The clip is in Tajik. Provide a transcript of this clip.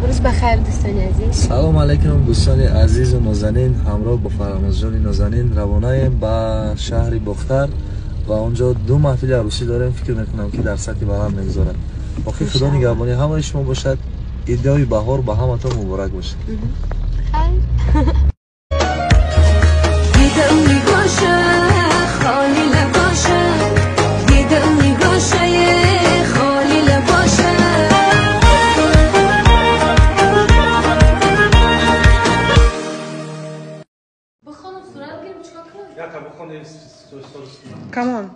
Рӯз бахайр, дӯстони азиз. Салом алейкум, дӯстони азизу нозанин. Ҳамроҳ бо Фарамозҷони нозанин равонаем ба шаҳри Бохтар ва онҷо ду маҳфили арӯсӣ дорем. Фикр мекунам, ки дар сатҳи баланд мегузорад. Боқӣ Худо нигаҳбони ҳамаи шумо бошад. Идои баҳор ба ҳаматон муборак бошад. Хайр. Come on.